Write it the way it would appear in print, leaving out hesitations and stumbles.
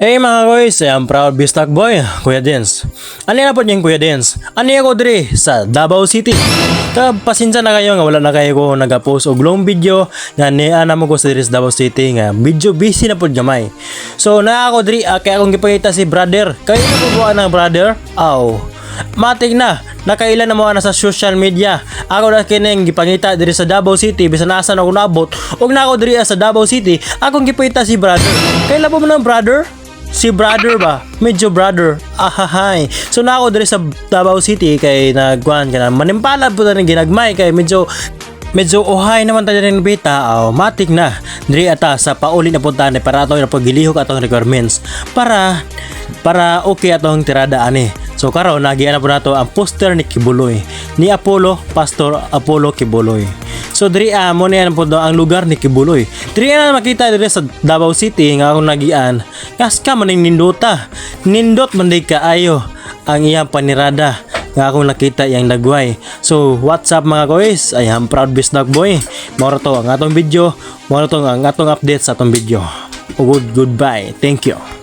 Hey mga koys, I'm proud Bistak boy, Kuya Dins. Ano na po niyang Kuya Dins? Ano ako diri sa Davao City. Ka pasensya na kayo nga wala na kayo ko nagapost og long video nga niya na mo ko sa diri sa Davao City nga medyo busy na pud gamay. So naa ako diri kay akong gipakita si brother. Kayo na po ba ng brother? Aw. Matik na, nakailan na mo na sa social media. Ako na kining gipangita diri sa Davao City bisan asa na ako naabot ug na ako diri sa Davao City, akong gipangita si brother. Kailan po mo ng brother? Si brother ba? Medyo brother. Ahahay. So na ako diri sa Davao City kay nagkuan ka na manimpalad po na rin ginagmay kay medyo medyo uhay naman tayo rin bita. Aw, matik na. Diri ata sa pauli na punta ni para ato na pagilihok atong requirements para para okay atong tirada ani. So karon nagian na po nato ang poster ni Quiboloy, ni Apollo, Pastor Apollo Quiboloy. So diri mo na yan po do ang lugar ni Quiboloy. Diri na makita diri sa Davao City nga akong nagian. Kaska man ning nindota. Nindot man di kaayo ang iyang panirada nga akong nakita iyang dagway. So what's up mga koys? I am proud Bisdak boy. Mao ra to ang atong video, mao ra to ang atong update sa atong video. Good goodbye. Thank you.